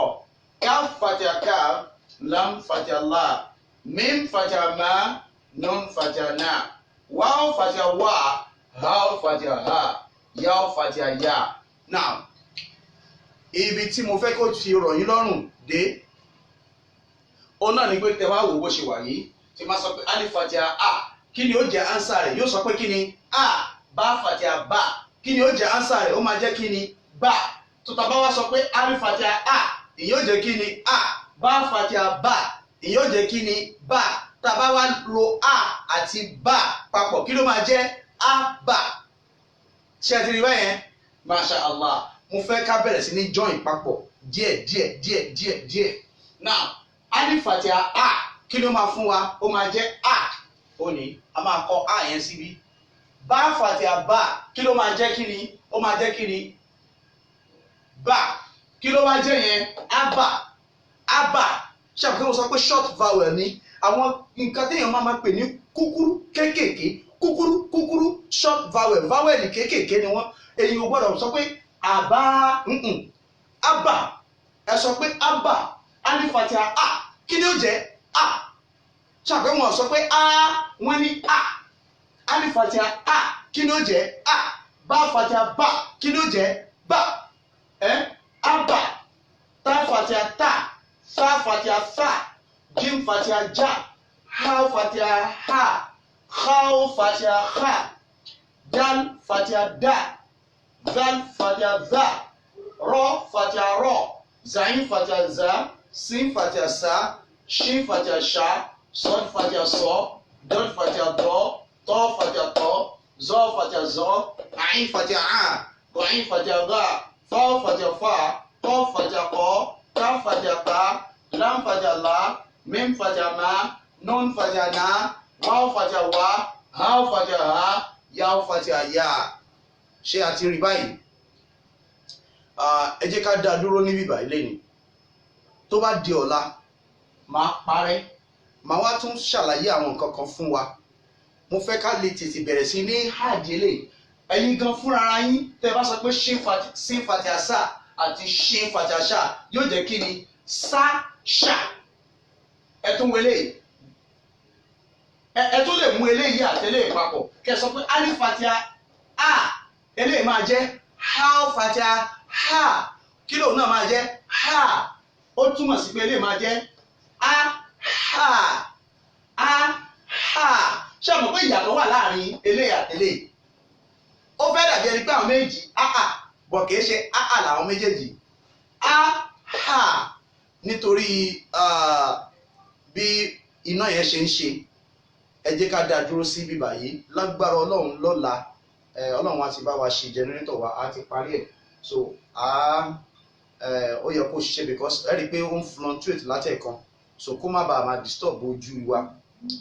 kaf fatia ka, lam fatia la, mim fatia ma, nun fatia na, waw fatia wa, haw fatia ha, yaw fatia ya. Now, ibi tí mo fẹ́ kó ti rọ̀ yín lọ́rùn dé, òun náà ni pé tẹ wá wò bó ṣe wà yìí, tí máa sọ pé alif fatia a, kí ni ó jẹ́ answer rẹ̀? Yóò sọ pé kí ni? A. Bá fatia bá, kí ni ó jẹ́ answer rẹ̀? Ó máa jẹ́ kí ni? Bá. Tó tá bá wá sọ pé alif fatia a, ìyẹn ó jẹ́ kí ni? A. Bá fatia bá, ìyẹn ó jẹ́ kí ni? Bá. Tá bá wá lo a àti bá papọ̀, kí ló máa jẹ́? A bá. Ṣé ẹ ti rí báyẹn? Masha Allah. Mo fẹ́ ká bẹ̀rẹ̀ sí ní join papọ̀ díẹ̀ díẹ̀ díẹ̀ díẹ̀ díẹ̀. Now, alif fatia a, kí ló máa fún wa? Ó máa jẹ́ a. Ó ní a máa kọ a yẹn síbí. Bá fatia bá, kí ló máa jẹ́? Kí ni ó máa jẹ́? Kí ni bá? Kí ló máa jẹ́ yẹn? Aba, aba. Ṣé àbúkẹ́ mo sọ pé short vowel ni àwọn nǹkan téèyàn máa pè ní kúkúrú kéékèèké, kúkúrú kúkúrú, short vowel, vowel kéékèèké ni wọ́n. Èyí ò gbọ́dọ̀ sọ pé àbá aba. Ẹ sọ pé aba. Alif fatia a, kí ni ó jẹ́? A. Ṣàpẹ́ wọn sọ pé a, wọ́n ní a. Alif fatia a, kí ni ó jẹ́? A. Bá fatia bá, kí ni ó jẹ́? Bá. Ẹ aba. Ta fatia ta, sa fatia sa, jim fatia ja, ha fatia ha, khaw fatia kha, dal fatia da, zal fatia za, rọ fatia rọ, zain fatia za, sin fatia sa, shin fatia sha, sod fatia sọ, dod fatia dọ, tọ fatia tọ, zọ fatia zọ, ain fatia a, ghain fatia gha, fa fatia fa, qaf fatia qa, kaf fatia ka, lam fatia la, mim fatia ma, nun fatia na, waw fatia wa, haw fatia ha, yaw fatia ya. Ṣé a ti rí báyìí? Ẹ jẹ́ ká dá dúró níbí báyìí lẹ́nu. Tó bá di ọ̀la, máa parẹ́, màá wá tún ṣàlàyé àwọn nǹkan kan fún wa. Mo fẹ́ ká lè tètè bẹ̀rẹ̀ sí ní hàdí eléyìí. Ẹ̀yin gan fúnra yín, tẹ́ bá sọ pé sin fatia sa àti shin fatia sha, yóò jẹ́ kí ni? Sa ṣà. Ẹ tún wọlé, ẹ tún lè mú eléyìí àti eléyìí papọ̀, kẹ́ sọ pé alif fatia a, eléyìí máa jẹ́ haw fatia ha. Kí lóun náà máa jẹ́? Ha. Ó túmọ̀ sí pé eléyìí máa jẹ́ a ha, a ha. Ṣé àmọ́ pé ìyàtọ̀ wà láàrin eléyìí àti eléyìí? Ó fẹ́ dàbí ẹni pé àwọn méjì a a bọ̀, kìí ṣe a a làwọn méjèèjì, a ha. Nítorí bí iná yẹn ṣe ń ṣe, ẹ jẹ́ ká dá dúró sí bíbà yìí. Lágbára Ọlọ́run, lọ́la Ọlọ́run á ti bá wa ṣe generator wa, á ti parí ẹ̀, so ó yẹ kó ṣiṣẹ́, because ẹ rí i pé ó ń fluctuate látẹ̀kan, so kó má bàa máa disturb ojú wa.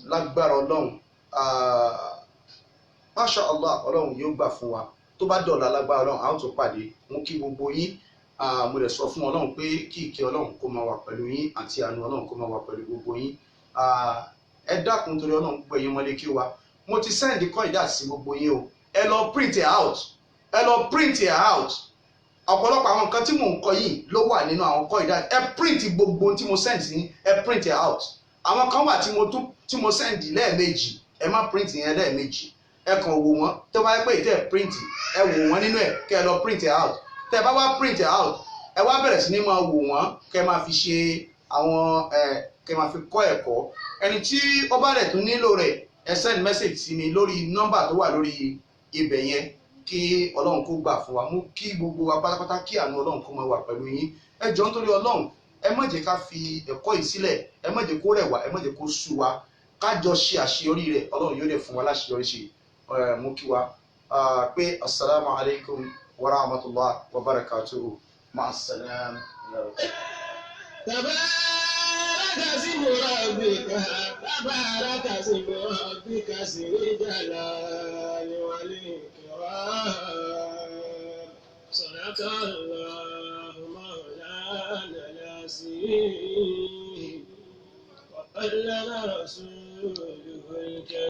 Lágbára Ọlọ́run, masha Allah, Ọlọ́run yóò gbà fún wa. Tó bá dọ̀la, lágbára Ọlọ́run, a ó tún pàdé. Mo kí gbogbo yín. Mo lè sọ fún Ọlọ́run pé kí ìkẹ́ Ọlọ́run kó máa wà pẹ̀lú yín àti àánú Ọlọ́run kó máa wà pẹ̀lú gbogbo yín. Ẹ dákun torí Ọlọ́run, gbogbo ẹ̀yin ọmọlé kí wa, mo ti send kọ́ ìdá sí gbogbo yín o. Ẹ lọ print it out, ẹ lọ print it out. Ọ̀pọ̀lọpọ̀ àwọn nǹkan tí mò ń kọ yìí ló wà nínú àwọn kọ́ ìdá. Ẹ print gbogbo ohun tí mo send sí, ẹ print it out. Àwọn kan wà tí mo tún tí mo send lẹ́ẹ̀mejì, ẹ má print yẹn lẹ́ẹ̀mejì. Ẹ kàn wò wọ́n. Tó bá yẹ pé ìtẹ́ print, ẹ wò wọ́n nínú ẹ̀, kẹ́ ẹ lọ print it out. Tẹ́ ẹ bá wá print it out, ẹ wá bẹ̀rẹ̀ sí ní máa wò wọ́n, kẹ́ ẹ máa fi ṣe àwọn ẹ, kẹ́ ẹ máa fi kọ́ ẹ̀kọ́. Ẹni tí ó bá rẹ̀ tún nílò rẹ̀, ẹ send message sí mi lórí nọ́mbà tó wà lórí ibẹ̀ yẹn. Kí Ọlọ́run kó gbà fún wa. Mú kí gbogbo wa pátápátá, kí àánú Ọlọ́run kó máa wà pẹ̀lú yín. Ẹ jọ̀ọ́, nítorí Ọlọ́run, ẹ má jẹ́ ká fi ẹ̀kọ́ yìí sílẹ̀. Ẹ má jẹ́ kó rẹ̀ wá, ẹ má jẹ́ kó sú wa. Ká jọ ṣe àṣeyọrí rẹ̀. Ọlọ́run yóò dẹ̀ fún wa láṣeyọrí ṣe. Ẹ mú kí wa pé asalaamu alaykum wa rahmatulah wa barakatuhu, ma'asalam. تبارك اسم ربك، تبارك اسم ربك ذي الجلال والإكرام. صدق الله مولانا العظيم وبلغ رسوله الكريم.